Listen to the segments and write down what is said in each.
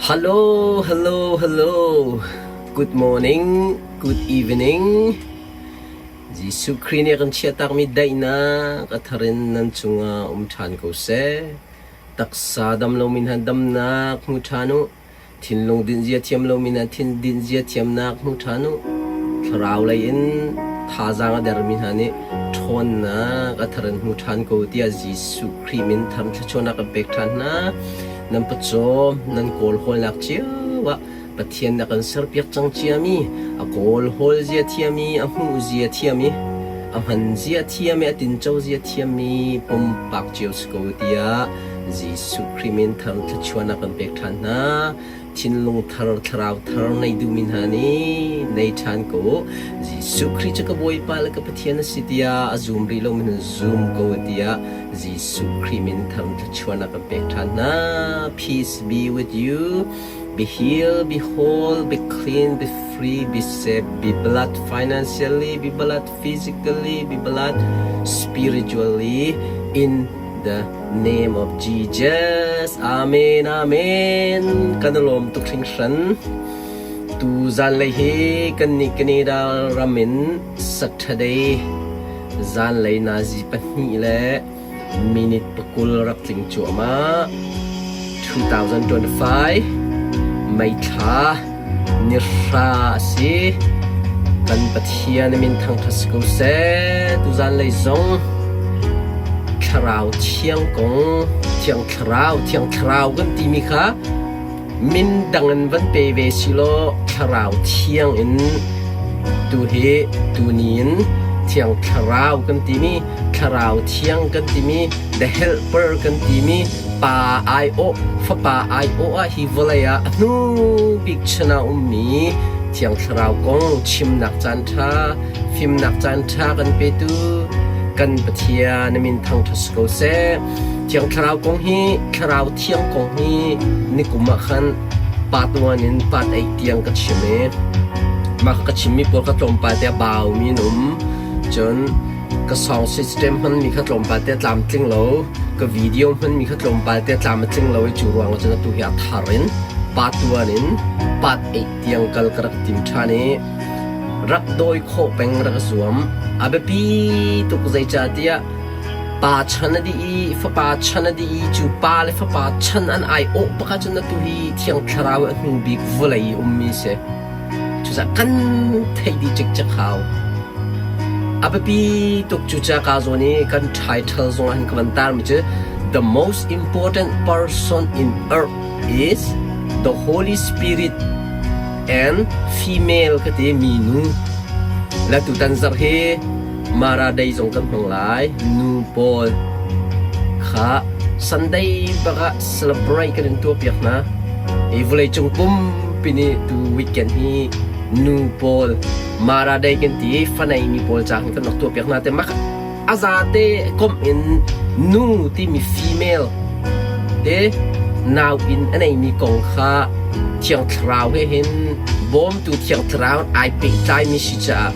Hello, hello, hello. Good morning, good evening. Jesuh Khrih nih a kan chiahtakmi daihnak a thar in nan cungah um ṭhan ko seh. Taksa dam lomi hna damnak hmu ṭhan u. Thinlung dinhzia thiam lomi hna thin dinhzia thiamnak hmu ṭhan u. Thlarau lei in thazaang a dermi hna nih ṭhawnnak a thar in hmu ṭhan ko tiah Jesuh Khrih min thar thluachuahnak kan pek ṭhan hna. Nan pawcawm, nan kawlhawlnak cio ah Pathian a kan serpiak cang ciami, a kawlhawl zia thiami, a hmuh zia thiami, a hman zia thiami, a tinco zia thiammi pumpak cio si ko tiah Jesuh Khrih min thar thluachuahnak kan pek ṭhan hna. Thinlung thar, thlarau thar nei duhmi hna nih nei ṭhan ko. Jesuh Khrih cu ka Bawipa le ka Pathian a si tiah a zum rih lomi hna zum ko tiah Jesuh Khrih min thar thluachuahnak kan pek ṭhan hna. Peace be with you. Be healed, be whole, be clean, be free, be safe, be blessed financially, be blessed physically, be blessed spiritually in the name of Jesus. Amen, amen. Kan lawm tuk hringhran. Tu zanlei hi kan nih Canada ram in Saturday zanlei nazi pahnih le minute pakul rak tling cuahmah. 2025 May thla ni hra a si. Kan Pathian min thangṭhat si ko seh. Tuzan lei zong Thlarau Thiang kong, Thiang Thlarau, Thiang Thlarau kan timi kha min dang in van pe ve si law Thlarau Thiang in tu hi tuni in Thiang Thlarau kan timi, Thlarau Thiang kan timi, the Helper kan timi, Pa aiawh, Fapa aiawh ah hi vawlei ah a hnu bik chan ah ummi Thiang Thlarau kong chimnak caanṭha, fimnak caanṭha kan petu kan Pathian na min thangṭhat si ko seh. Thiang Thlarau kong hi, Thlarau Thiang kong hi nikum ah khan part 1 in part 8 tiang ka chim i mah ka chimmi pawl kha tlawmpal te a baumi an um. Cun ka song system hmanmi kha tlawmpal te a tlamtling lo ka video hmanmi kha tlawmpal te a tlam a tling lo i cu ruang ah cun atu hi a thar in part 1 in part 8 tiang kal ka rak tim ṭhan i rak dawi khawh peng rak zuam a biapi tuk zeicahtiah pa chan a dih i fapa chan a dih i cu pa le fapa chan an ai awh bak ahcun atu hi thiang thlarau a hnu bik vawlei i ummi si. Cucaah kan theih dih cikcek hau. A biapi tuk cucaah ka zawn i kan title zong ah hin ka van tarmi cu The most important person in earth is the Holy Spirit and female ka ti minu. Le tutan zarh hi Mara Day zong kan hmang lai. Nu pawl kha Sunday bak ah celebrate kan in tuahpiak hna. Hi vawleicung pumpi nih tu weekend hi nu pawl Mara Day kan ti i fanei mi pawl ca kan rak tuahpiak hna te mak a zate komh in nu timi female te nau in a neimi kong kha Thiang Thlarau he hin bawmtu Thiang Thlarau ai pehtlaimi si caah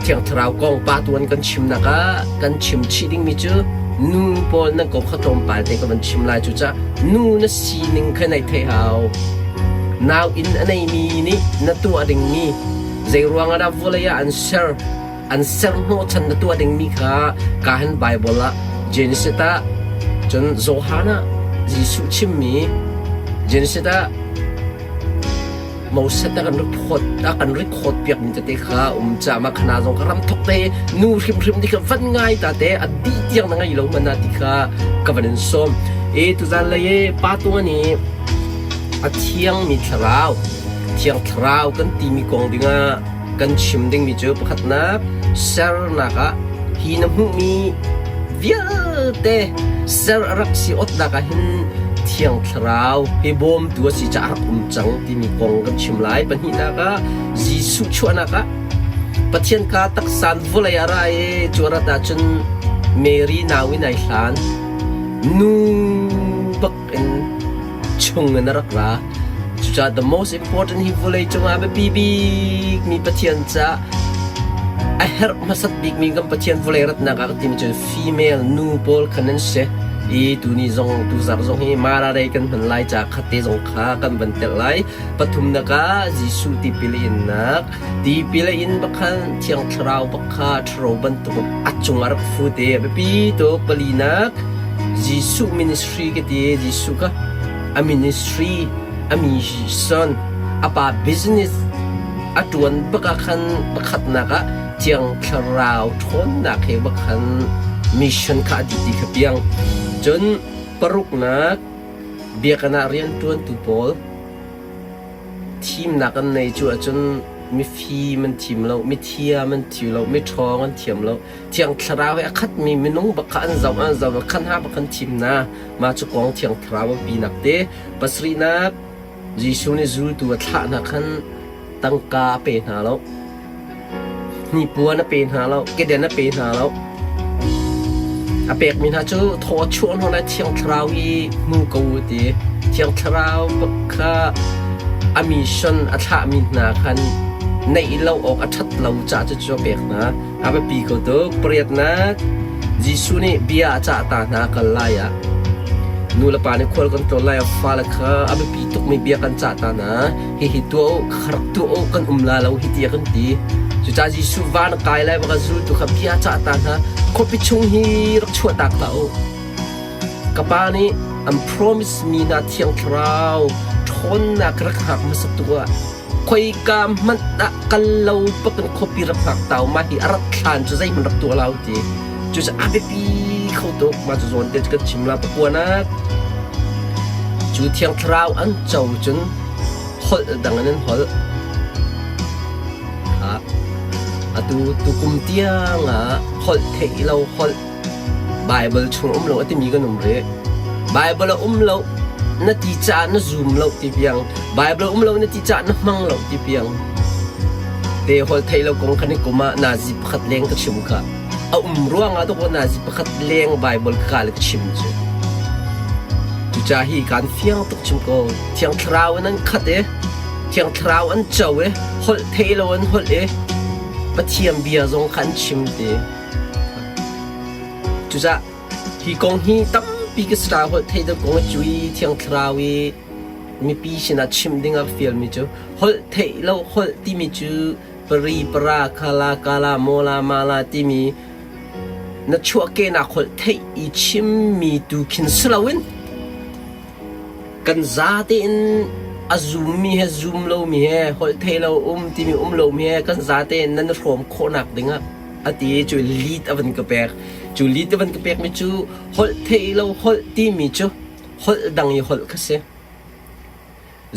Thiang Thlarau kong pa tuan kan chimnak ah kan chim chih dingmi cu nu pawl nan kong kha tlawmpal te ka van chim lai cucaah nu na sining kha nei thei hau nau inn a neimi nih na tuah dingmi zei ruang ah dah vawlei ah an ser an ser hnawhchan na tuah dingmi kha ka hin Bible ah Genesis ah cun Johan ah Jesuh chimmi Genesis ah Moses a kan record a kan record piak mi tete kha um ca ma khana zong ka ram thok te nu hrimhrim ti kha van ngai ta te a dih tiang na ngai lo mana ti kha ka van in som e tuzan lei e pa tu ani a thiang mi thlarau thiang thlarau kan ti mi kong dinga kan chim ding mi cu pakhatnak sernak ah hi na hmuh mi vialte ser a rak si otnak ah hin thiang thlarau hi bawmtu a si caah rak um cang timi kong kan chim lai pahnihnak ah Jesuh chuahnak ah Pathian ka taksan vawlei a ra i cu a rat ahcun Mary nau in ai hlan nu bak in chung in a rak ra cucaah the most important hi vawlei cungah biapi bik mi Pathian caah a herh hmasat bik mi kan Pathian vawlei ratnak ah ka timi cu female nu pawl khan an si. I tuni zong tuzarh zong hi Mara Day kan hman lai ca khatte zong kha kan van telh lai. Pathumnak ah Jesuh tipil innak tipil a in bakhan Thiang Thlarau bak kha ṭhuro bantuk a cung ah rak fu te a biapi tuk. Palinak Jesuh ministry ka ti Jesuh kha a ministry a mission a pa business a ṭuan bak ah khan pakhatnak ah Thiang Thlarau ṭhawnnak he bak khan mission kha a dih ti kha piang. Cun paruknak biakinn ah rianṭuantu pawl thimnak an nei cu ahcun mifim an thim lo, mithiam an thim lo, miṭhawng an thiam lo. Thiang Thlarau he a khatmi minung bak kha an zoh an zoh khan ha bak an thim hna. Mah cu kong Thiang Thlarau a pinak te. Pasarihnak Jesuh nih zultu a thlah hna khan tangka a pe hna lo. Hnipuan a pe hna lo, keden a pe hna lo. A pekmi hna cu thaw a chuah hna lai Thiang Thlarau i hmu ko u ti. Thiang Thlarau bak kha a mission a thlahmi hna khan neih lo awk a ṭhat lo caah cucu a pek hna. A biapi ko tuk. Pariatnak, Jesuh nih bia a cah ta hna kal lai ah nu le pa nih khual kan tlawn lai ah fale kha a biapi tukmi bia kan cah ta hna. Hihi tuah u, kha rak tuah u, kan um la lo hi ti a kan ti. Cucaah Jesuh van a kai lai bak zultu kha bia cah ta hna. Khuapi chung hi rak chuah tak hlah u. Ka pa nih an promise mi hna Thiang Thlarau ṭhawnnak rak hngak hmasa tu ah khoika hmanh ah kal lo bakin khuapi rak hngak tau mah hi a rat thlan cu zeihmanh rak tuah lo ti. Cucaah a biapi kho tuk. Mah cu zawn te cu kan chim la pakuanak. Cu Thiang Thlarau an co cun holh dang in an holh. Kha atu tukum tiang ah holh theih lo holh Bible chung um lo a timi kan um rih. Bible a um lo na ti caah na zum lo ti piang. Bible um lo na ti caah na hmang lo ti piang. Te holh theih lo kong khan i kum ah nazi pakhat leng ka chim kha. A um ruangah dawk nazi pakhat leng Bible ka le ka chim cu. Cucaah hi kan fiang tuk chim ko. Thiang Thlarau in an khat i Thiang Thlarau an co i holh theih lo an holh i Pathian bia zong kha an chim ti. Cucaah hi kong hi tampi ka sra holh theih lo kong a cu i Thiang Thlarau i mipi sinah chim ding a fialmi cu holh theih lo holh timi cu pari para khala kala mola mala timi na chuahkehnak holh theih i chimmi tu khin si loin Kan zate in a zummi he zum lomi he holh thei lo um timi um lomi he kan zate in nan i hrawm khawhnak dingah a ti i cu lead a van ka pek. Cu lead a van ka pekmi cu holh thei lo holh timi cu holh dang i holh kha si.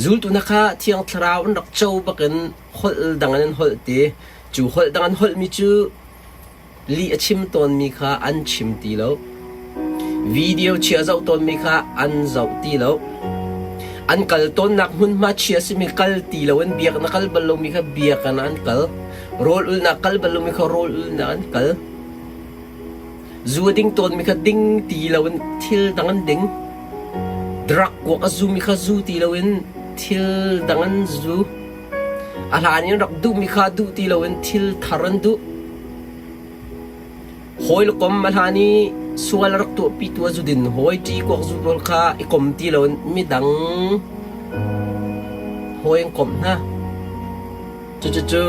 Zultu hna kha Thiang Thlarau an rak co bakin holh dang in an holh ti. Cu holh dang an holhmi cu Lih a chim tawnmi kha an chim ti lo. Video chia zoh tawnmi kha an zoh ti lo. An kal tawnnak hmunhma chia simi kal ti lo in biak na kal bal lomi kha biakinn ah an kal. Rawl ulnak kal bal lomi kha rawl ulnak an kal. Zu a ding tawnmi kha ding ti lo in thil dang an ding. Drug kuak a zumi kha zu ti lo in thil dang an zu. A hlan in rak duhmi kha duh ti loin thil thar an duh. Hawi le kom a hlan i sual a rak tuahpitu a zudin hawi ṭi kuak zu pawl kha i kom ti loin midang hawi an komh hna. Cucucu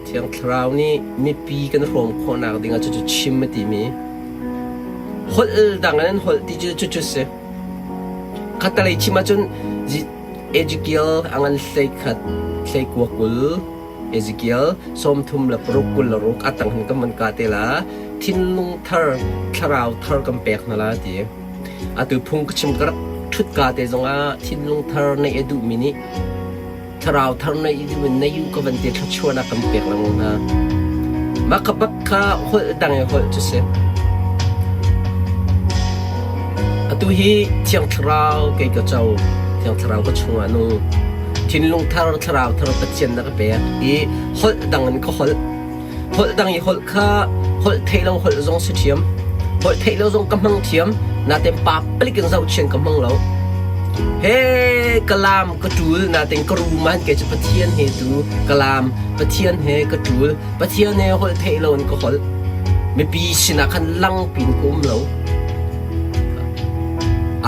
Thiang Thlarau nih mipi kan hrawm khawhnak dingah cucu chim a timi. Holh dang in an holh ti cu cucu si. Khattelei chim ahcun Ezekiel a ngan hleikhat hleikua 20 Ezekiel 36 26 a tang hin kan van kah te la. Thinlung thar thlarau thar kan pek hna la ti. Atu phung ka chim ka rak ṭhut ka te zongah thinlung thar neih a duhmi nih Thlarau thar na i duh in na yu ka van te thluachuahnak kan pek lengmang hna. Mah ka bak kha holh dang i holh cu si. Atu hi Thiang Thlarau kei ka co. Thiang Thlarau ka chungah nung. Thinlung thar, thlarau thar Pathian na ka pek i holh dang in ka holh. Holh dang i holh kha holh theih lo holh zong si ṭhiam. Holh theih lo zong ka hmang thiam. Nain pa palik in zohchian ka hmang lo. He ka laam ka ṭul nain ka rum man kei cu Pathian he tu ka laam Pathian he ka ṭul Pathian he holh theih lo in ka holh. Mipi sinah khan lang pin ka um lo.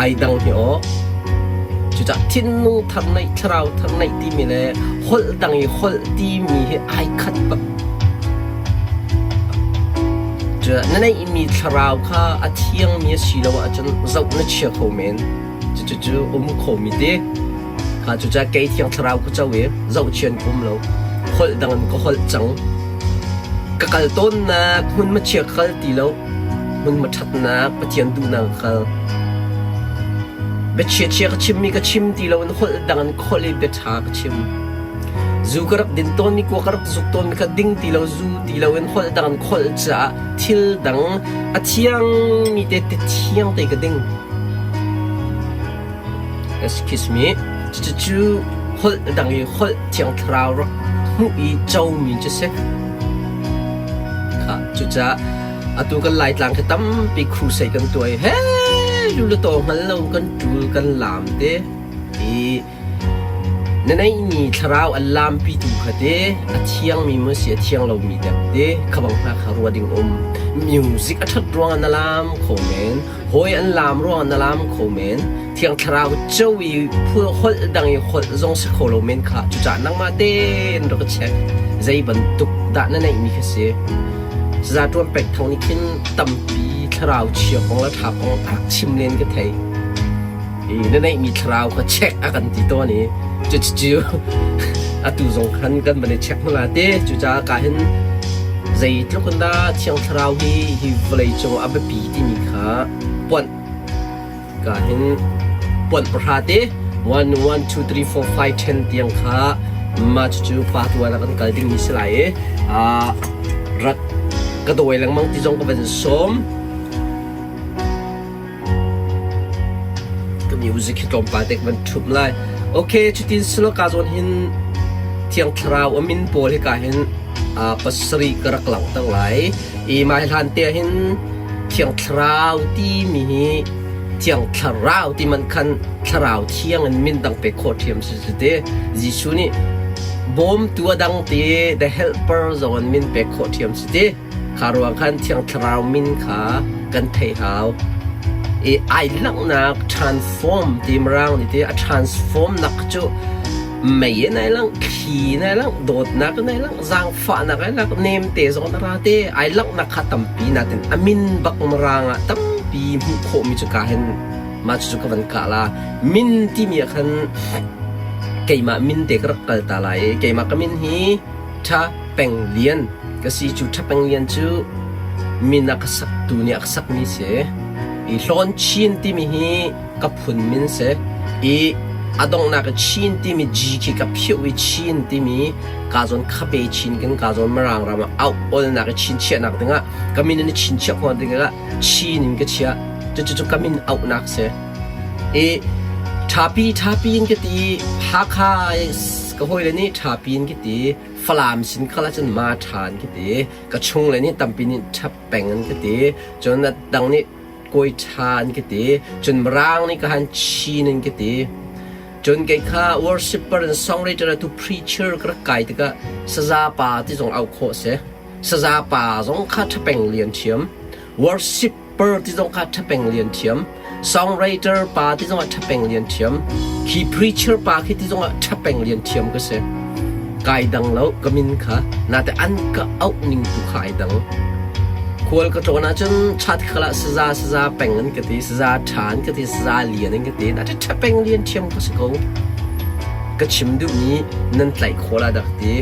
Ai dang hi aw. Cucah thinlung thar neih, thlarau thar neih timi le holh dang i holh timi hi ai khat bak. Cucah na neihmi thlarau kha a thiangmi a si lo ahcun zoh na chia kho men. Cucu um khomi te. Kha cucah kei thiang thlarau ka co i zohchian ka um lo. Holh dang in ka holh cang. Ka kal tawnnak hmun ma chia ka kal ti lo. Hmun ma ṭhatnak Pathian duhnak ka kal. Biachia chia ka chimmi ka chim ti lo in holh dang in ka holh i bia ṭha ka chim. Zu ka rak din tawnmi kua ka rak zuk tawnmi kha ding ti lo zu ti lo in holh dang in ka holh caah thil dang a thiangmi te te thiang te ka ding. Excuse me. Cucu holh dang i holh thiang thlarau rak hmuh i comi cu si. Kha cucaah atu kan Laitlang khi tampi crusade kan tuah i he lu to hngal lo kan ṭul kan laam te i na neihmi thlarau an laampitu kha te a thiangmi maw si a thiang lomi dek te kha bang hna kha ruah ding um. Music a ṭhat ruangah na laam kho men. Hawi an laam ruangah na laam kho men. Thiang Thlarau co i holh dang i holh zong si kho lo men kha. Cucaah nangmah tein rak i check. Zei bantuk dah na neihmi kha si. Saza ṭuan pek thang nih khin tampi thlarau chia kong le ṭha kong a rak chim len ka thei. I na neihmi thlarau kha check a kan ti tawn i cucu atu zong khan kan van i check hmasa te. Cucaah ka hin zeitluk in dah Thiang Thlarau hi hi vawlei cung a biapi timi kha puanh ka hin puanh pahra te 1 1 2 3 4 5 10 tiang kha mah cucu pa tuan ah kan kal dingmi si lai i rak ka dawi lengmang ti zong ka van sawm. Ka music hi tlawmpal te ka van ṭhumh lai. Okay, cutin silo ka zawn hin Thiang Thlarau a min pawl hika hin pasarih ka rak langhter lai. I mah hi hlan te ah hin Thiang Thlarau timi hi Thiang Thlarau ti man khan Thlarau Thiang in min dang pek khawh ṭhiam si cu te. Jesuh nih bawmtu a dang te the helper zong in min pek khawh ṭhiam si te. Kha ruang khan Thiang Thlarau min kha kan theih hau. I ai langhnak transform ti Mirang nih ti a transform nak cu mei in ai langh, thli in ai langh, dawtnak in ai langh, zaangfahnak ai langh, nemte zong in a ra te. Ai langhnak kha tampi natin a min bak Mirang ah tampi hmuh khawhmi cu ka hin mah cucu ka van kah la. Min timi ah khan keimah min te ka rak kal ta lai i keimah ka min hi Ṭha Peng Lian ka si. Cu Ṭha Peng Lian cu min a ka saktu nih a ka sakmi si. I Hlawn Chin timi hi ka phun min si. I a donghnak i Chin timi G khi ka phioh i Chin timi ka zawn khabe Chin kan ka zawn Mirang ram ah auh olnak i chinchiahnak dingah ka min in i chinchiah khawh dingah Chin in ka chiah. Cucu cu ka min auhnak si. I ṭhapi ṭhapi in ka ti Hakha Ka hawile nih ṭhapi in ka ti. Falam sin khal ahcun ma ṭha an ka ti. Ka chungle nih tampi nih ṭhap peng an ka ti. Cun a dang nih kawi ṭha an ka ti. Cun Mirang nih ka han Chin an ka ti. Cun kei kha worshipper and songwriter tu preacher ka rak kai tikah saza pa ti zong auh khawh a si. Saza pa zong kha ṭhapeng lian ṭhiam. Worship Per ti zong kha ṭhapeng lian ṭhiam. Songwriter pa ti zongah ṭhapeng lian ṭhiam. Khi preacher pa khi ti zongah ṭhapeng lian ṭhiam ka si. Kai dang lo ka min kha. Nate an ka auh ning tu kha ai dang. Khual ka tlawn ahcun chat khal ah saza saza peng an ka ti, saza ṭha an ka ti, saza lian an ka ti. Nate ṭhapeng lian ṭhiam ka si ko. Ka chim duhmi nan tlaih khawh la dak ti.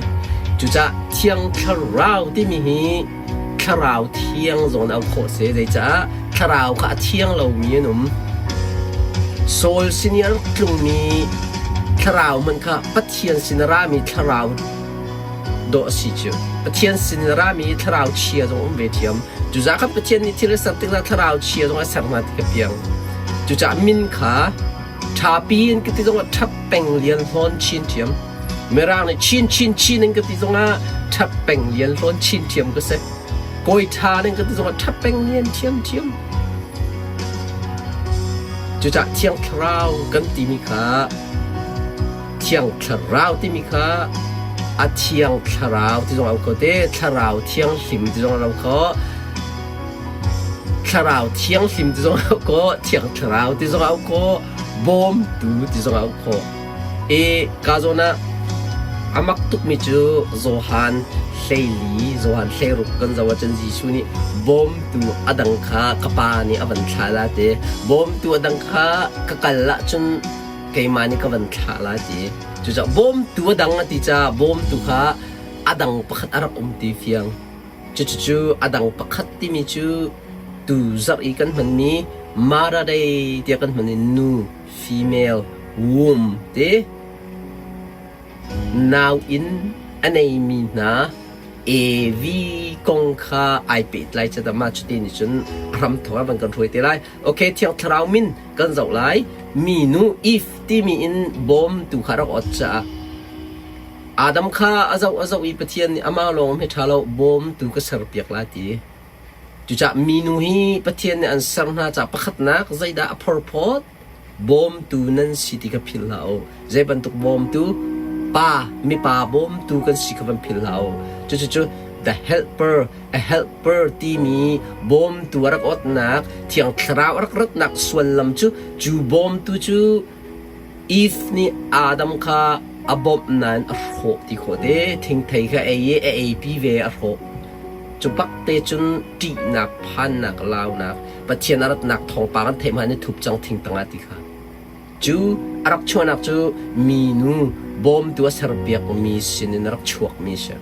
Cucah Thiang Thlarau timi hi Thlarau thiang zong in auh khawh a si. Zeicah thlarau kha a thiang lomi an um. Saul sin i a rak tlungmi thlarau hmanh kha Pathian sin a rami thlarau dawh a si cu. Pathian sin in a rami thlarau chia zong um ve ṭhiam. Cucaah khan Pathian nih thil a ser tikah thlarau chia zong a ser hna ti ka piang. Cucaah min kha ṭhapi in ka ti zongah ṭhap peng lian hlawn chin ṭhiam. Mirang nih chin chin chin in ka ti zongah ṭhap peng lian hlawn chin ṭhiam ka si. Kawi ṭha in ka ti zongah ṭhap peng lian ṭhiam ṭhiam. Cucaah Thiang Thlarau kan timi kha Thiang Thlarau timi kha a Thiang Thlarau ti zong a um kho te, Thlarau Thianghlim ti zong a um kho. Thlarau Thianghlim ti zong au khawh, Thiang Thlarau ti zong au khawh, Bawmtu ti zong au khawh. I ka zawn ah a mak tukmi cu Johan 14, Johan 16 kan zoh ahcun Jesuh nih bawmtu a dang kha ka Pa nih a van thlah la ti. Bawmtu a dang kha ka kal ahcun keimah nih ka van thlah la ti. Cucaah bawmtu a dang a ti caah bawmtu kha a dang pakhat a rak um ti fiang. Cucucu a dang pakhat timi cu tu zarh i kan hmanmi Mara Day tiah kan hman i nu female womb ti nau inn a neimi hna AV kong kha ai pehtlai cadah mah cuti nih cun a hramthawk ah van kan hruai te lai. Okay, Thiang Thlarau min kan zoh lai. Minu Eve timi in bawmtu kha rak ot caah Adam kha a zoh a zoh i Pathian nih amah lawng hi ṭha lo bawmtu ka serpiak lai ti. Cucaah minu hi Pathian nih an ser hna caah pakhatnak zeidah a phorphawt? Bawmtu nan si ti kha philh hlah u. Zei bantuk bawmtu? Pa, mipa bawmtu kan si kha van philh hlah u. Cucu the helper, a helper timi bawmtu a rak awtnak, Thiang Thlarau a rak ratnak suallam cu cu bawmtu cu Eve nih Adam kha a bawmh nain a hrawh ti khawh te. Thingthei kha ei i a eipi ve a hrawh. Cu bak te cun ṭihnak, phannak, launak, Pathian a ratnak thawngpang an theih hmanh i thup cang thing tangah ti kha. Cu a rak chuahnak cu minu bawmtu a serpiakmi sinin a rak chuakmi a si.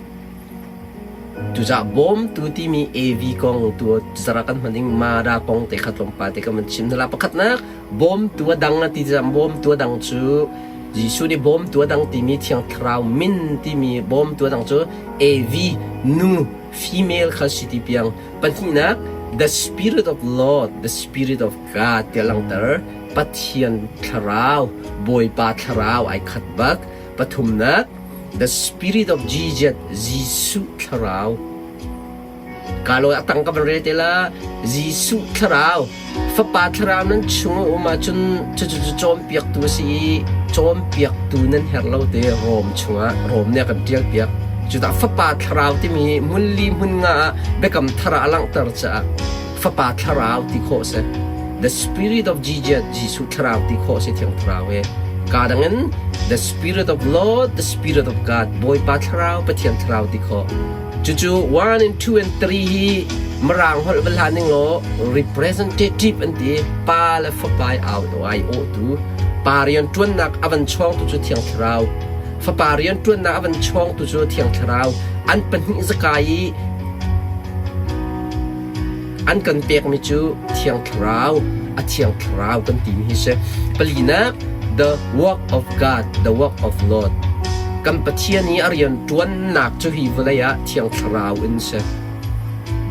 Cucaah bawmtu timi AV kong tu zara kan hman ding Mara kong te kha tlawmpal te kan van chim hna la. Pakhatnak bawmtu a dang a ti cang bawmtu a dang cu Jesuh nih bawmtu a dang timi Thiang Thlarau min timi bawmtu a dang cu AV nu female kha si ti piang. Pahnihnak the spirit of Lord the spirit of God tiah langhter Pathian thlarau Bawipa thlarau ai khat bak. Pathumnak the spirit of Jesus Jesuh thlarau Ka lawi a tang ka van rel te la. Jesuh thlarau, Fapa thlarau nan chung a um ahcun cucu cu cawnpiaktu a si i cawnpiaktu nan herh lo te Rom chungah Rom nih a kan ṭialpiak. Cudah Fapa thlarau timi hmun li hmun nga ah biakam thar ah a langhter caah Fapa thlarau ti khawh a si. The Spirit of Jesus, Jesuh thlarau ti khawh a si Thiang Thlarau hi. Ka dang in The Spirit of Lord, the Spirit of God, Bawipa thlarau, Pathian thlarau ti khawh. Cucu 1 and 2 and 3 hi Mirang holh va hlan ning law representative an ti pa le fapa i au ai awhtu pa rian ṭuannak a van chawngtu cu Thiang Thlarau fapa rian ṭuannak a van chawngtu cu Thiang Thlarau an pahnih zakai i An kan pekmi cu Thiang Thlarau, a Thiang Thlarau kan timi hi si. Palinak, the work of God, the work of Lord. Kan Pathian i a rian ṭuannak cu hi vawlei ah Thiang Thlarau in si.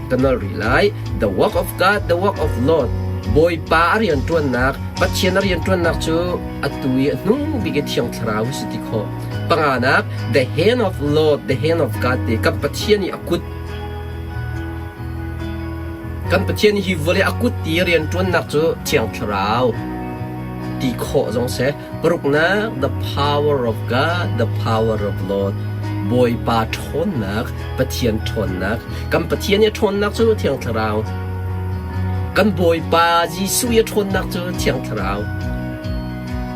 Ka nolh rih lai. The work of God, the work of Lord. Bawipa a rian ṭuannak, Pathian a rian ṭuannak cu atu i a hnung bik i Thiang Thlarau hi si ti khawh. Panganak, the hand of Lord, the hand of God ti kan Pathian i a kut Kan Pathian hi vawlei a kut i rianṭuannak cu Thiang Thlarau ti khawh zong si. Paruknak, the power of God, the power of Lord. Bawipa ṭhawnnak, Pathian ṭhawnnak. Kan Pathian i a ṭhawnnak cu Thiang Thlarau. Kan Bawipa Jesuh i a ṭhawnnak cu Thiang Thlarau.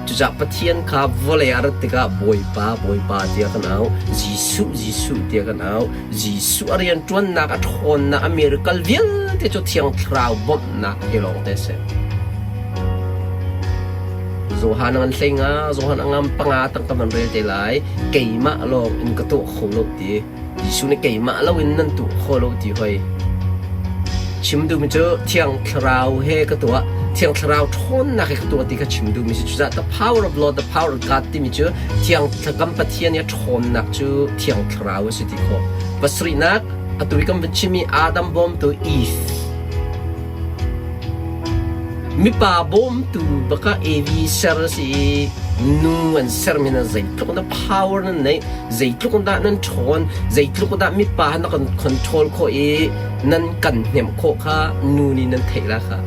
Cucaah Pathian kha vawlei ah rat tikah Bawipa, Bawipa tiah kan auh, Jesuh, Jesuh tiah kan auh. Jesuh a rianṭuannak, a ṭhawnnak, a miracle vialte cu Thiang Thlarau bawmhnak he lawngte a si. Johan a ngan hlei nga, Johan a ngam panga tang ka van rel te lai. Keimah lawng in ka tuah kho lo ti. Jesuh nih keimah loin nan tuah kho lo ti hoi. Chim duhmi cu Thiang Thlarau he ka tuah, Thiang Thlarau ṭhawnnak he ka tuah ti kha chim duhmi si. Cucaah the power of Lord, the power of God timi cu Thiang kan Pathian i a ṭhawnnak cu Thiang Thlarau a si ti khawh. Pasarihnak, atu i kan van chimmi Adam bawmtu Eve. Mipa bawmtu baka Evi ser a si i nu an sermi na zeitluk na power nan neih, zeitluk dah nan ṭhawn, zeitluk dah mipa na kan control khawh i nan kan hnemh khawh kha nu nih nan theih la kha.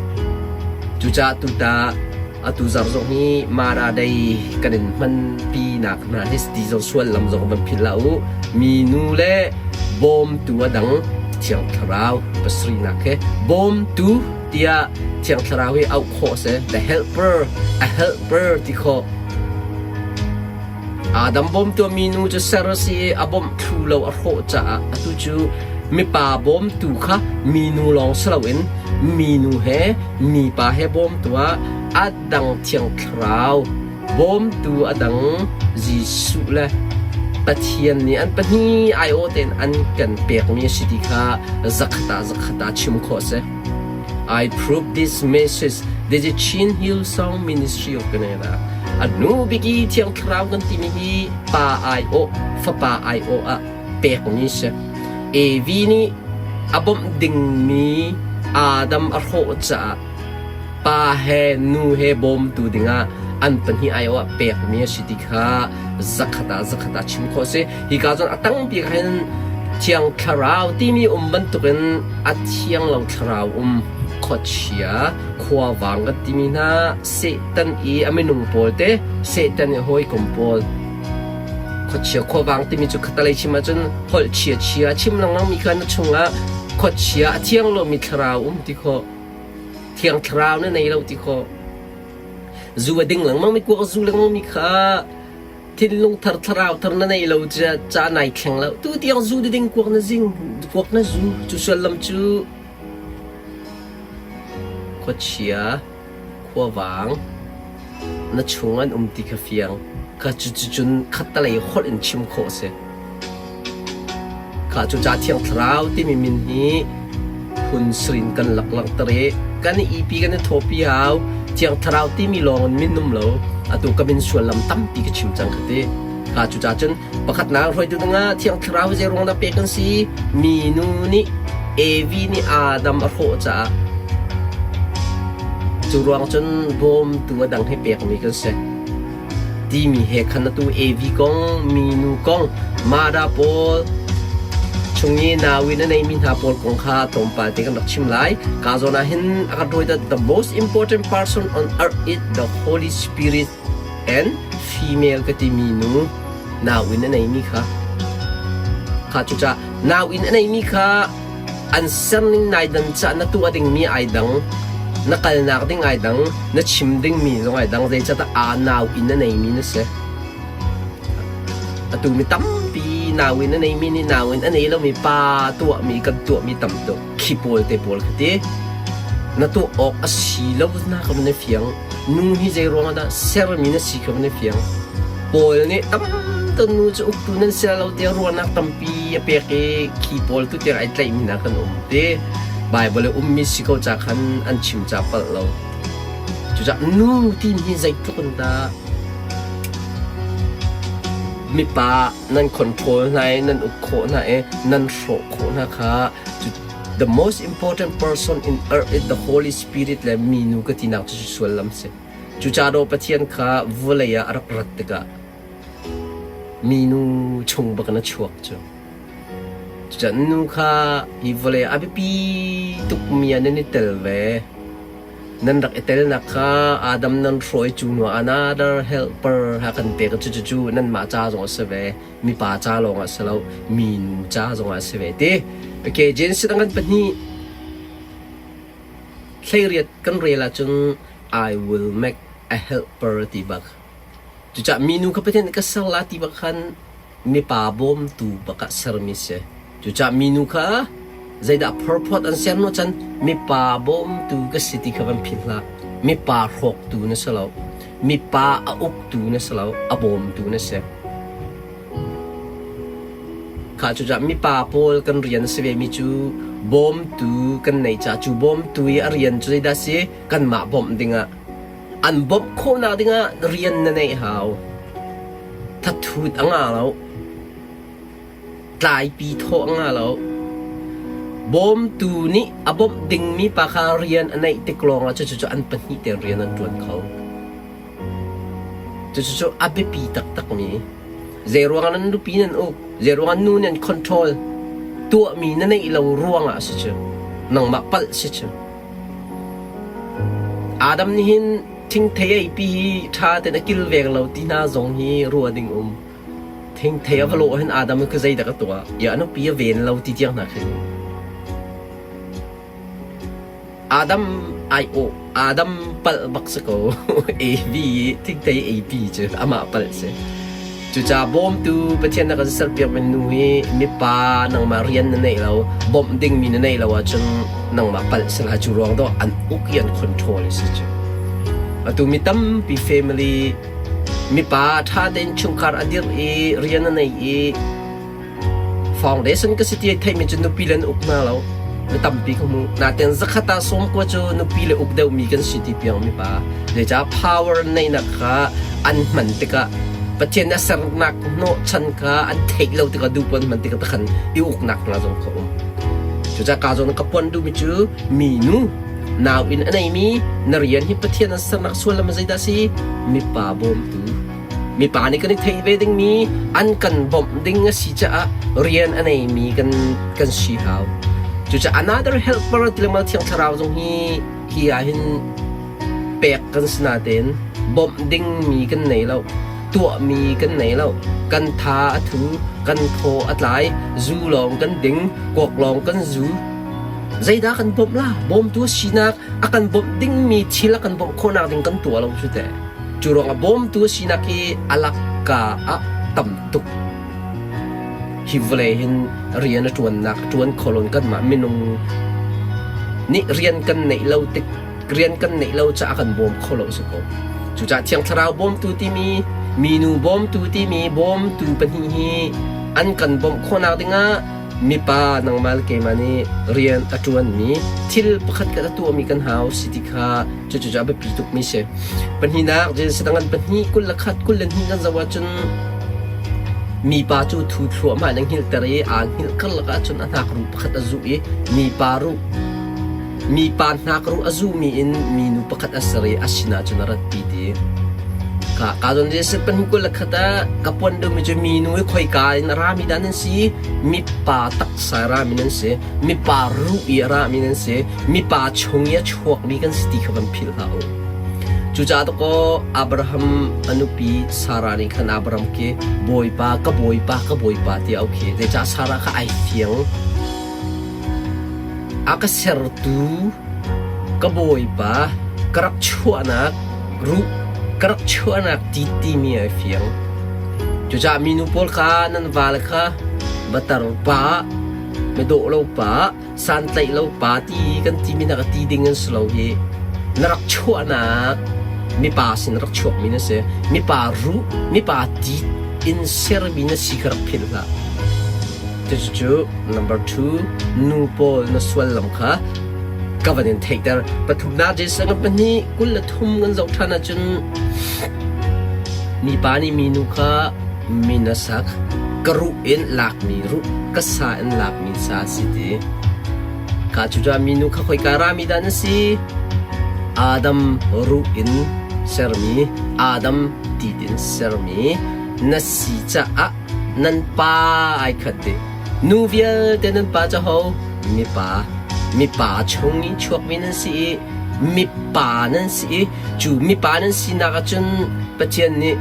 Cucaah tuta atu zarh zong hi Mara Day kan in hmanpi nak hna hi ti zong sual lam zong van philh hlah u. Mi nu le bawmtu a dang Thiang Thlarau pasarihnak he bawmtu. tiah Thiang Thlarau hi auh khawh a si. The helper, a helper ti khawh. Adam bawmtu minu cu ser a si i a bawmh thlu lo a hrawh caah atu cu mipa bawmtu kha minu lawng si loin minu he mipa he bawmtu ah a dang Thiang Thlarau bawmtu a dang Jesuh le Pathian nih an pahnih aiawh tein an kan pekmi a si ti kha zakhat ah zakhat ah chim khawh a si. I prove this message. This is Chin Hillsong Ministry of Canada. A nu bik i Thiang Thlarau kan timi hi pa aiawh, fapa aiawh ah pekmi si. Evi nih a bawmh dingmi Adam a hrawh caah pa he nu he bawmtu dingah an pahnih aiawh ah pekmi a si ti kha zakhat ah zakhat ah chim khawh a si. Hika cun a tangpi khin Thiang Thlarau timi um bantukin a thiang lo thlarau um khuachia khuavang kan timi hna Satan i a minung pawl te Satan i hawikom pawl khuachia khuavang timi cu khatalei chim ahcun holh chia chia chim lengmang mi kha na chungah khuachia a thiang lomi thlarau um ti khawh thiang thlarau na nei lo ti khawh zu a ding lengmang mi kuak zu lengmang mi kha Thinlung thar thlarau thar na nei lo ca nai thleng lo. Tu tiang zu ding kuak na zing kuak na zu cu sullam cu khuachia khuavang na chung an um ti kha fiang kha cu cun khattalei holh in chim khawh a si. Kha cu ca thiang thlarau timi min hi phun sirin kan lak langhter i kan i ipi kan i thawpi hau. Thiang thlarau timi lawng in min um lo. Atu ka min suallam tampi ka chim cang kha ti. Kha cu ca cun pakhatnak hruaitu dingah thiang thlarau zei ruang dah pek kan si? Minu nih Evi nih Adam a hrawh caah cu ruang cun bawmtu a dang hi pekmi kan si. Timi he khan atu Evi kong, minu kong, Mada pawl chung i nauin a neimi hna pawl kong kha tlawmpal te kan rak chim lai. Ka zawn ah hin a kan rawi that the most important person on earth is the Holy Spirit and female ka timi nu nauin a neimi kha. Kha cucaah nauin a neimi kha An serning nai dan cah na tuah dingmi ai dang, na kalnak ding ai dang, na chim dingmi zong ai dang, zeicahtiah aa nau in a neimi na si. Atu mi tampi nau in a neimi nih nau in a nei lomi pa tuahmi kan tuahmi tam tuk. Khi pawl te pawl kha ti. Na tuah awk a si lo na ka van i fiang. Nu hi zei ruangah dah sermi na si kha van i fiang. Paul nih tam tuk nu cu uktu nan si lo tiah ruahnak tampi a pek i khi pawl tu tiang ai tlaihmi hna kan um ti. Baibal i ummi si ko ca khan an chim ca palh lo. Cucaah nu ti hi zeitluk in dah mipa nan control hna i nan uk khawh hna i nan hrawh khawh hna kha the most important person in earth is the Holy Spirit le minu ka tinak cu suallam si. Cucaah Pathian kha vawlei ah a rak rat tikah minu chung bak in a chuak cu. Cucaah nu kha hi vawlei ah a biapi tukmi ah nan i tel ve. Nan rak i telnak kha Adam nan hrawh i cu hnu ah another helper ha kan pek. Cucu nanmah ca zong a si ve. Mipa ca lawng ah si lo, minu ca zong ah a si ve ti. Okay, Genesis dang kan pahnih 18 kan rel ahcun I will make a helper ti bak. Cucaah minu kha Pathian nih ka ser la ti bak khan mipa bawmtu bak ah sermi si. Cucaah minu kha zeidah phorphawt an ser nu chan mipa bawmtu ka si ti kha van philh hlah. Mipa hrawktu na si lo. Mipa a uktu na si lo. A bawmtu na si. Kha cucaah mipa pawl kan rian a si vemi cu bawmtu kan nei caah cu bawmtu i a rian cu zeidah a si? Kanmah bawmh dingah an bawmh khawhnak dingah rian na neih hau. Thathut a ngah lo. Tlaipi thawh a ngah lo. Bawmtu nih a bawmh dingmi pa kha rian a neih tik lawngah cucu an pahnih tein rian an ṭuan kho. Cucu a biapi taktakmi zeiruangah nan nupi nan uk, zeiruangah nu nan control tuahmi na neih lo ruangah a si cu. Nangmah palh si cu. Adam nih hin thingthei a eipi hi ṭha tein a kilveng lo ti hna zong hi ruah ding um. Thingthei a va lawh hin Adam khi zeidah ka tuah? Ya a nupi a ven lo ti tiang hna khi. Adam ai-awh Adam palh bak si ko. AV i thingthei AP cu amah palh si. Cucaah bawmtu Pathian na kan serpiakmi nu hi mipa nangmah rian na neih lo, bawmh dingmi na neih lo ahcun nangmah palh si lai. Cu ruang dawh an uk i an control a si cu. Atu mi tampi family mipa ṭha tein chungkhar a dirh i rian a nei i Foundation ka si ti ai theihmi cu nupi le an uk hna lo. Mi tampi ka hmu. Nain zakhat ah sawmkua cu nupi le uk deuhmi kan si ti piang mipa. Zeicah power neihnak kha an hman tikah Pathian a sernak hnawhchan kha an theih lo tikah duh an hman tikah takhan i uknak hna zong kha um. Cucaah ka zawn ka puan duhmi cu minu nau in a neimi na rian hi Pathian an sernak sullam zeidah si? Mipa bawmtu. Mipa nih kan i theih ve dingmi an kan bawmh ding a si caah rian a neimi kan kan si hau. Cucaah another helper ti lengmang Thiang Thlarau zong hi hi ah hin pek kan si natein bawmh dingmi kan nei lo. Tuahmi kan nei lo. Kan tha a thu, kan thaw a tlai, zu lawng kan ding, kuak lawng kan zu. Zeidah kan bawmh la? Bawmtu sinak a kan bawmh dingmi thil a kan bawmh khawhnak ding kan tuah lo cu teh. Cu ruangah bawmtu a sinak hi a lakka ah tam tuk. Hi vawlei hin rian a ṭuannak a ṭuan kho lo kanmah minung nih rian kan neih lo tik rian kan neih lo caah kan bawm kho lo si ko. Cucaah Thiang Thlarau bawmtu timi minu bawmtu timi bawmtu pahnih hi an kan bawmh khawhnak dingah mipa nangmah le keimah nih rian a ṭuanmi thil pakhat khat a tuahmi kan hau si ti kha cucu cu a biapi tukmi si. Pahnihnak, Genesis dang an pahnih 21 22 kan zoh ahcun mipa cu thu thluahmah in a hngilhter i aa hngilh karlak ahcun a hnakruh pakhat a zuh i mipa ruh mipa hnakruh a zuhmi in minu pakhat a ser i a sinah cun a ratpi ti. Ka ka zawn Genesis pahnih 21 ah ka puan deuhmi cu minu hi khoika in a rami dah nan si mipa taksa a rami nan si mipa ruh i a rami nan si mipa chung i a chuakmi kan si ti kha van philh hlah u. Cucaah dakaw Abraham a nupi Sarah nih khan Abraham khi Bawipa ka Bawipa ka Bawipa tiah a auh khi. Zeicah Sarah kha ai fiang. A ka sertu ka Bawipa ka rak chuahnak ruh ka rak chuahnak ti timi ai fiang. Cucaah minu pawl kha nan vale kha va tar pa, mi dawh lo pa, santlaih lo pa ti kan timi na ka ti ding an si lo hi na rak chuahnak mipa sin rak chuakmi na si mipa ruh mipa ti in sermi na si kha rak philh hlah cucu number two nu pawl na sual lam kha ka van in theihter pathumnak Jason kan pahnih 23 kan zoh ṭhan ahcun mipa nih minu kha min a sak ka ruh in lakmi ruh ka sa in lakmi sa a si ti ka cucaah minu kha khoika rami dah na si Adam ruh in sermi Adam ti in sermi na si caah nan pa ai khat dih nu vialte nan pa cu ho mipa mipa chung i chuakmi nan si i mipa nan si i Cu mipa nan sinak ah cun Pathian nih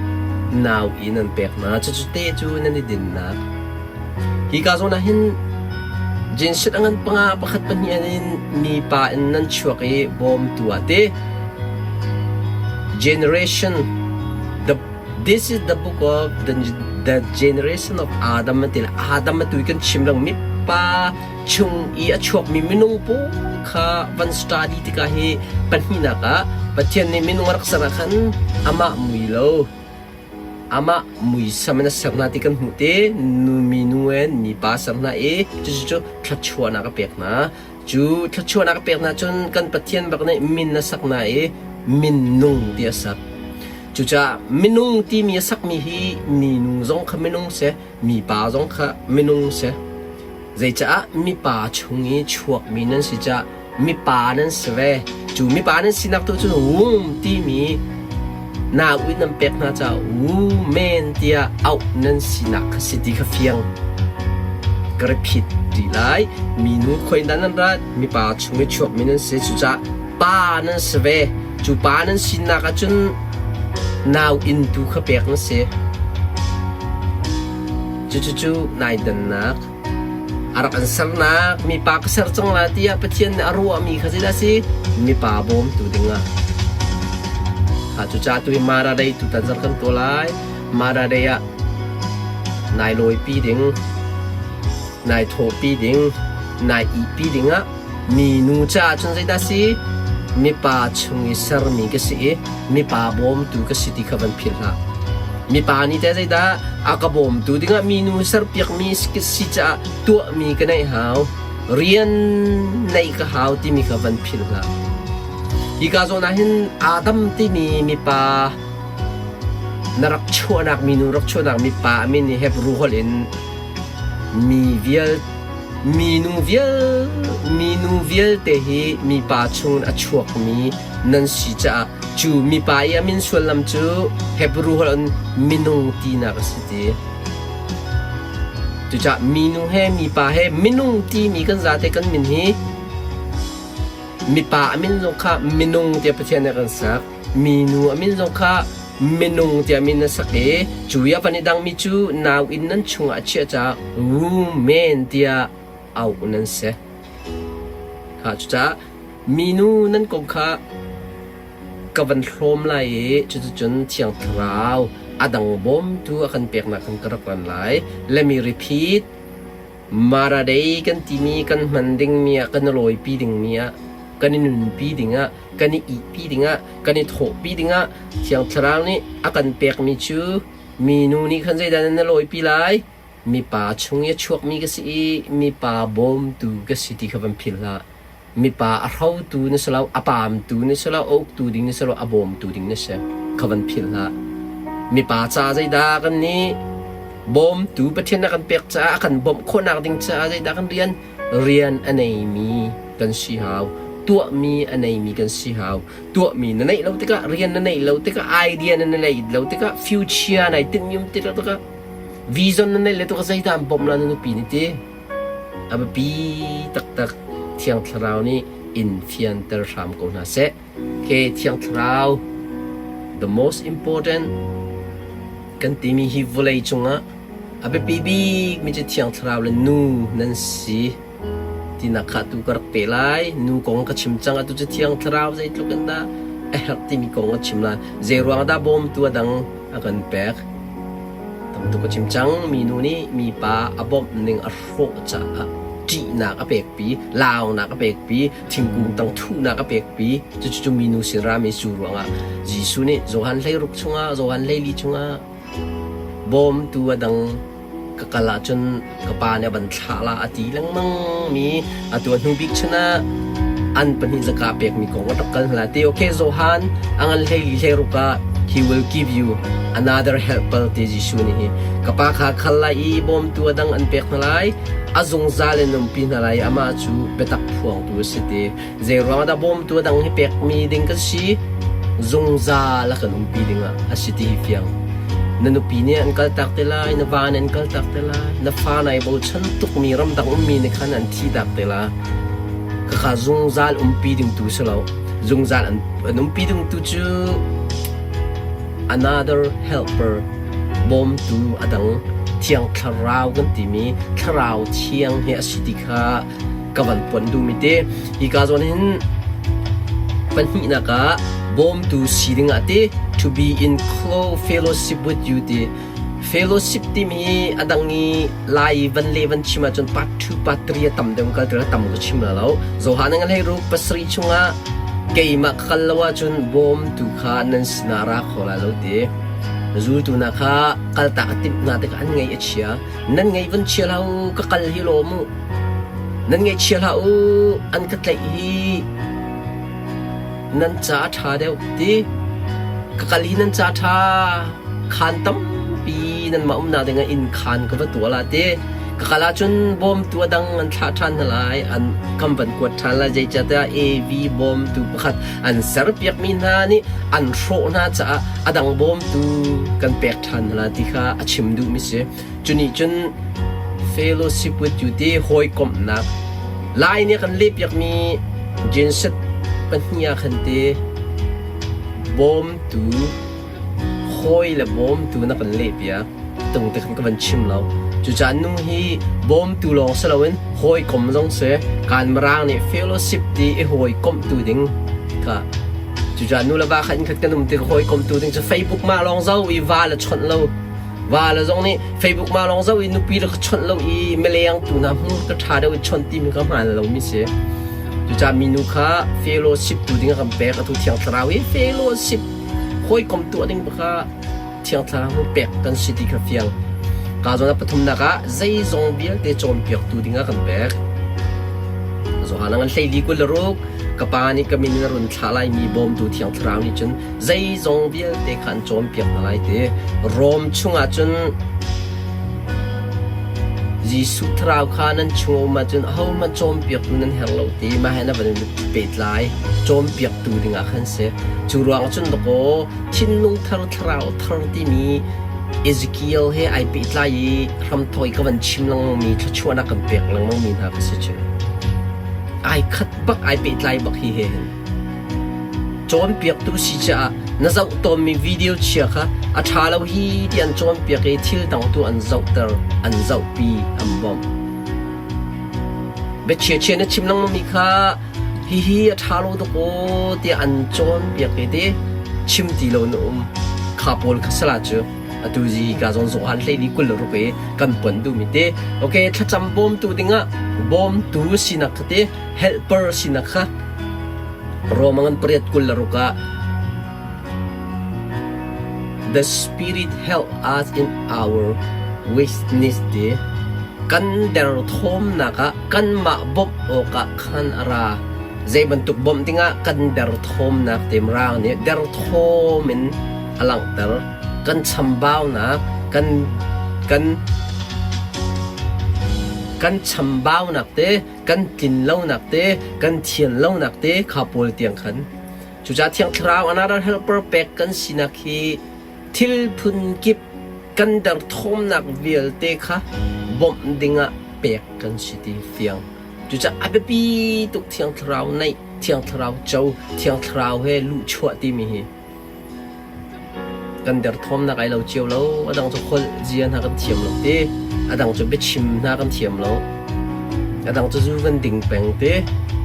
nau inn an pek hna. Cucu te cu nan i dinnak. Hika zawn ah hin Genset a ngan panga pakhat pahnih in mipa in nan chuak i bawmtu ah ti. Generation the This is the book of the, the generation of Adam an ti Adam atu kan chim lang mipa chung i a chuakmi minung pawl kha van study tikah hi pahnihnak ah Pathian nih minung a rak ser ah khan amah mui lo amah muisam in a ser hna ti kan hmuh te nu minu in mipa ser hna i cucu cu thluachuahnak a pek hna cu thluachuahnak a pek hna cun kan Pathian bak nih min a sak hna i minung ti a sak cucaah minung timi a sakmi hi minu zong kha minung si mipa zong kha minung si Zeicah mipa chung i chuakmi nan si caah mipa nan si ve. Cu mipa nan sinak tu cun womb timi nau in nan pek hna caah woman tiah auh nan sinak kha si ti kha fiang. Ka repeat rih lai. Minu khoi dah nan rat? Mipa chung i chuakmi nan si. Cucaah pa nan si ve. Cu pa nan sinak ahcun nau inn tu kha pek na si. Cucucu nai dannak. A rak an sernak mipa ka ser cang la tiah Pathian nih a ruahmi kha zeidah a si? Mipa bawmtu dingah. Kha cucaah tu hi Mara Day tutan zarh kan tuah lai. Mara Day ah nai lawipi ding, nai thawhpi ding, nai ihpi dingah minu caah cun zeidah si? Mipa chung i sermi ka si i mipa bawmtu ka si ti kha van philh hlah. Mipa nih teh zeidah a ka bawmtu dingah minu serpiakmi si caah tuahmi ka neih hau, rian neih ka hau timi kha van philh hlah. Hika zawn ah hin Adam timi mipa na rak chuahnak minu rak chuahnak mipa a min hi Hebrew holh in mi vial minu vial minu vialte hi mipa chungin a chuakmi nan si caah cu mipa i a min sullam cu Hebrew holh in minung tinak a si ti. Cucaah minu he mipa he minung timi kan zate kan min hi mipa a min zong kha minung tiah Pathian nih a kan sak. Minu a min zong kha minung tiah min a sak i cu i a van i dangmi cu nau inn nan chungah a chiah caah woman tiah auh nan si. Kha cucaah minu nan kong kha ka van hlawm lai i cuticun Thiang Thlarau a dang bawmtu a kan peknak khan ka rak ran lai. Let me repeat. Mara Day kan timi kan hman dingmi ah kan i lawipi dingmi ah kan i nunpi dingah kan i ihpi dingah kan i thawhpi dingah Thiang Thlarau nih a kan pekmi cu minu nih khan zeidah nan lawipi lai? Mipa chung i a chuakmi ka si i mipa bawmtu ka si ti kha van philh hlah. Mipa a hrotu na si lo, a paamtu na si lo, a uktu ding na si lo, a bawmtu ding na si. Kha van philh hlah. Mipa ca zeidah kan nih bawmtu Pathian a kan pek caah a kan bawmh khawhnak ding caah zeidah kan rian? Rian a neimi kan si hau. Tuahmi a neimi kan si hau. Tuahmi na neih lo tikah, rian na neih lo tikah, idea na neih lo tikah, future nai tinhmi um ti lo tikah, vision na neih lo tikah zeidah an bawmh la na nupi nih ti? A biapi taktak Thiang Thlarau nih in fianter hram ko hna seh. Okay, Thiang Thlarau, the most important kan timi hi vawlei cungah a biapi bikmi cu Thiang Thlarau le nu nan si tinak kha tu ka rak pe lai. Nu kong ka chim cang atu cu Thiang Thlarau zeitluk in dah a herh timi kong ka chim lai. Zei ruang dah bawmtu a dang a kan pek? Tam tuk a chim cang. Minu nih mipa a bawmh ning a hrawh caah ṭihnak a pekpi, launak a pekpi, thingkung tang thuhnak a pekpi. Cucu cu minu sin rami cu ruangah Jesuh nih Johan 16 chungah, Johan 14 chungah bawmtu a dang ka kal ahcun ka pa nih a van thlah la a ti lengmang mi atu a hnu bik chun ah an pahnih zaka pekmi kong a rak kal hna ti okay Johan a ngan 14 16 ah he will give you another helper ti Jesuh nih hi ka pa kha khal lai i bawmtu a dang an pek hna lai a zungzal in umpi hna lai amah cu biatak phuangtu a si ti Zei ruang dah bawmtu a dang hi pekmi ding kan si? Zungzal a kan umpi dingah a si ti hi fiang. Na nupi nih an kaltak te lai, na va nih an kaltak te lai, na fa nai bochan tukmi ramdang ummi nih khan an thihtak te lai. Khakha zungzal umpi ding tu si lo. Zungzal an, an umpi ding tu cu another helper bawmtu a dang thiang thlarau kan timi thlarau thiang hi a si ti kha ka van pon duhmi te hika zawn hin pahnihnak ah bawmtu si dingah ti to be in close fellowship with you ti fellowship timi a dang i lai van le van chim ahcun part 2 part 3 a tam deuh kal tir tam ka chim la lo Johan ngan hlei ruk pasarih chungah keimah ka kal lo ahcun bawmtu kha nan sinah ra kho lai lo ti zultu hna kha kaltak a timh hna tikah an ngaih a chia nan ngaih van chia hlah u ka kal hi lawm u Nan ngaihchia hlah u, an ka tlaih hi nan ca a ṭha deuh ti. Ka kal hi nan ca a ṭha. Khaan tampi nanmah umnak dingah inn khaan ka va tuah la ti. Ka kal ahcun bawmtu a dang an thlah ṭhan hna lai, an kan van kuat ṭhan lai. Zeicahtiah AV bawmtu pakhat an serpiakmi hna nih an hrawh hna caah a dang bawmtu kan pek ṭhan hna lai ti kha a chim duhmi si. Cu nih cun fellowship with you ti hawikomhnak Lai nih a kan lehpiakmi Genset pahnih ah khan ti bawmtu hawi le bawmtu na kan lehpiak. tung te khan ka van chim lo. Cucaah nu hi bawmtu lawng si loin hawikom zong si kan Mirang nih fellowship ti i hawikomhtu ding kha cucaah nu le va kha innkhat kan um tik hawikomtu ding cu Facebook mah lawng zo i va le chawnh lo va le zong nih Facebook mah lawng zo i nupi le ka chawnh lo i mileng tu hna hmur ka ṭha deuh i chawnh timi ka hmaan lomi si. Cucaah minu kha fellowship tu ding a kan pek atu Thiang Thlarau hi fellowship hawikom tuah ding kha Thiang Thlarau nih pek kan si ti kha fiang. Ka zawn ah pathumnak ah zeizong vialte cawnpiaktu ding ah kan pek. Johan ngan hleili 26 ka pa nih ka min in a run thlah laimi bawmtu Thiang Thlarau nih cun zeizong vialte kha an cawnpiak hna lai ti. Rom chungah cun Jesuh Thlarau kha nan chung a um ahcun ahohmanh cawnpiaktu nan herh lo ti mah he na van in pehtlai cawnpiaktu dingah khan si. Cu ruangah cun dakaw thinlung thar thlarau thar timi Ezekiel he ai pehtlai i hramthawk i ka van chim lengmangmi thluachuahnak kan pek lengmangmi hna ka si cu. Ai khat bak ai pehtlai bak hi he hin. Cawnpiaktu si caah na zoh tawnmi video chia kha a ṭha lo hi ti an cawnpiak i thil dang tu an zohter, an zohpi, an bawmh. Biachia chia na chim lengmangmi kha hihi a ṭha lo dawk aw tiah an cawnpiak i ti chim ti lo na um. Kha pawl kha sala cu atu zi ka zawn zawhan hlei li 26 i kan pon duhmi te. Okay, thlacam bawmtu dingah bawmtu sinak kha te helper sinak kha Rome ngan pariat 26 ah The Spirit help us in our weakness ti kan derthawmnak ah kanmah bawmh awkah khan a ra. Zei bantuk bawmh dingah kan derthawmnak temrang nih derthawm in a langhter. Kan chambaunak, kan kan kan chambaunak te kan tlinlonak te, kan thianlonak te kha pawl tiang khan. Cucaah Thiang Thlarau another helper pek kan sinak hi thil phun kip kan derthawmnak vialte kha bawmh dingah pek kan si ti fiang. Cucaah a biapi tuk Thiang Thlarau neih, Thiang Thlarau co, Thiang Thlarau he luhchuah timi hi. Kan derthawmnak ai lo cio lo. A dang cu holh zia hna kan thiam lo ti. A dang cu biachim hna kan thiam lo. A dang cu zu kan ding peng ti.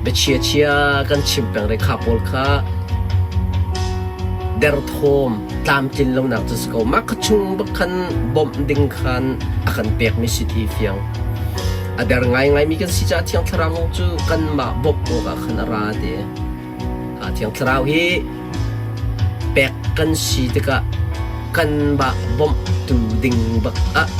Biachia chia kan chim peng re kha pawl kha derthawm tlamtlin lonak cu si ko. Mah kha chung bak khan bawmh ding khan a kan pekmi si ti fiang. A der ngaingaimi kan si caah Thiang Thlarau cu kanmah bawmh awkah khan a ra ti. Thiang Thlarau hi pek kan si tikah kanmah bawmhtu ding bak ah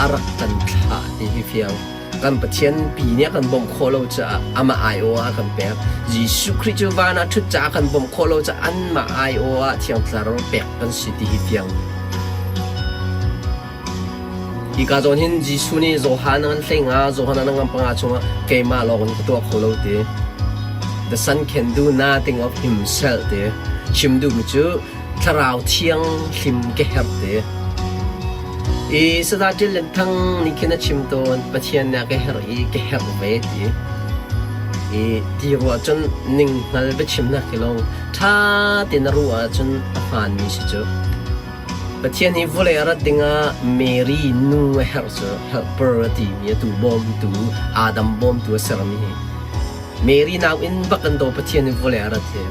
a rak kan thlah ti hi fiang. Kan Pathian pi nih a kan bawmh khawh lo caah amah aiawh ah a kan pek. Jesuh Khrih cu van ah ṭhut caah a kan bawmh khawh lo caah anmah aiawh ah Thiang Thlarau pek kan si ti hi fiang. Hika zawn hin Jesuh nih Johan a ngan hlei nga, Johan a ngan panga chungah keimah lawng in ka tuah kho lo ti. The Son can do nothing of himself ti. Chim duhmi cu Thlarau Thiang hlim ka herh ti. I Sada Ṭil Lian Thang nih khin a chim tawn, Pathian nih a ka herh i ka herh ve ti. I ti ruah cun ninghngal biachimnak hi lawng ṭha tein a ruah ahcun a hmaanmi si cu. Pathian hi vawlei a rat dingah Mary nu a herh cu helper a timi atu bawmtu Adam bawmtu a sermi hi Mary nauinn bak an daw Pathian hi vawlei a rat hi.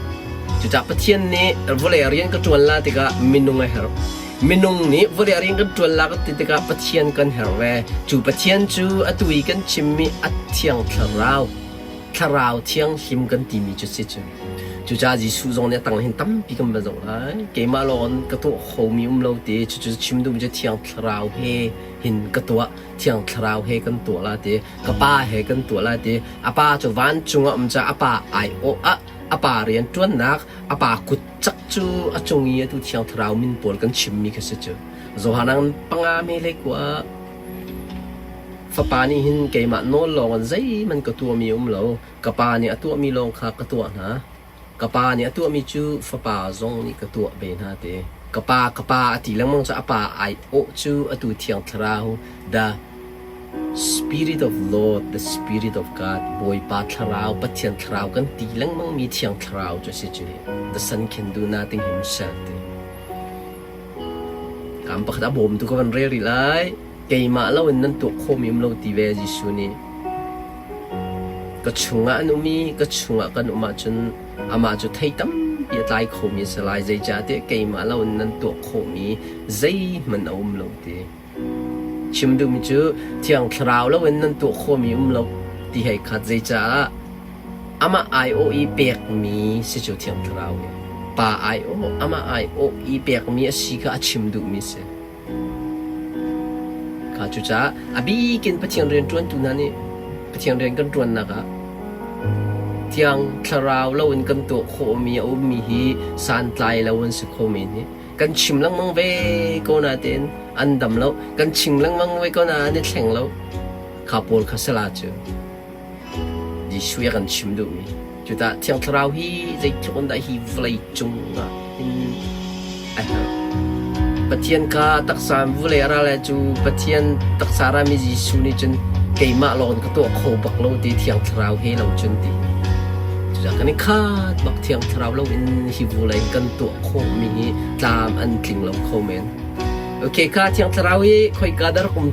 Cucaah Pathian nih vawlei a rian ka ṭuan la tikah minung a herh. Minung nih vawlei a rian kan ṭuan la kan ti tikah Pathian kan herh ve. Cu Pathian cu atu i kan chimmi a Thiang Thlarau Thlarau Thianghlim kan timi cu si cu. Cucaah Jesuh zong nih a tang hin tampi kan va zoh lai. Keimah lawng in ka tuah khomi um lo ti. Cucu chim duhmi cu Thiang Thlarau he hin ka tuah. Thiang Thlarau he kan tuah la ti. Ka Pa he kan tuah la ti. A Pa cu vancung ah um caah a Pa aiawh ah a Pa rian ṭuannak, a Pa kut cak cu a cung i atu Thiang Thlarau min pawl kan chimmi kha si cu. Johan ang panga me le kua Fapa nih hin keimah nawl lawngin zeihmanh ka tuahmi a um lo. Ka Pa nih a tuahmi lawng kha ka tuah hna. Ka Pa nih a tuahmi cu Fapa zong nih ka tuah ve hna ti. Ka Pa, ka Pa a ti lengmang cu a Pa aiawh cu atu Thiang Thlarau, the Spirit of Lord, the Spirit of God, Bawipa Thlarau, Pathian Thlarau kan ti lengmangmi Thiang Thlarau cu a si cu. The Son can do nothing himself ti. Salm pakhat a bawmtu ka van rel rih lai. Keimah loin nan tuah khawhmi um lo ti ve Jesuh nih. Ka chungah an um i ka chungah kan um ahcun amah cu thei tampi a tlai khomi a si lai. Zeicahtiah keimah loin nan tuah khawhmi zeihmanh a um lo ti. Chim duhmi cu Thiang Thlarau loin nan tuah khawhmi um lo ti hei khat. Zeicah amah aiawh i pekmi si cu Thiang Thlarau hi. Pa aiawh, amah aiawh i pekmi a si kha a chim duhmi a si. Kha cucaah a bikin Pathian rianṭuantu hna nih Pathian rian kan ṭuannak ah Thiang Thlarau loin kan tuah khawhmi a ummi hi santlai lo an si kho men hi. Kan chim lengmang ve ko natein an dam lo. Kan chim lengmang ve ko nain an i thleng lo. Kha pawl kha sala cu. Jesuh a kan chim duhmi. Cuta Thiang Thlarau hi zeitluk in dah hi vawlei cung ah hin a herh. Pathian kha taksa in vawlei a ra le cu Pathian taksa rami Jesuh nih cun keimah lawng in ka tuah kho bak lo ti Thiang Thlarau he lo cun ti. Cucaah kan i khat bak Thiang Thlarau lo in hi vawlei in kan tuah khawhmi hi tlam an tling lo kho men. Okay, kha Thiang Thlarau hi khoika dah rak um?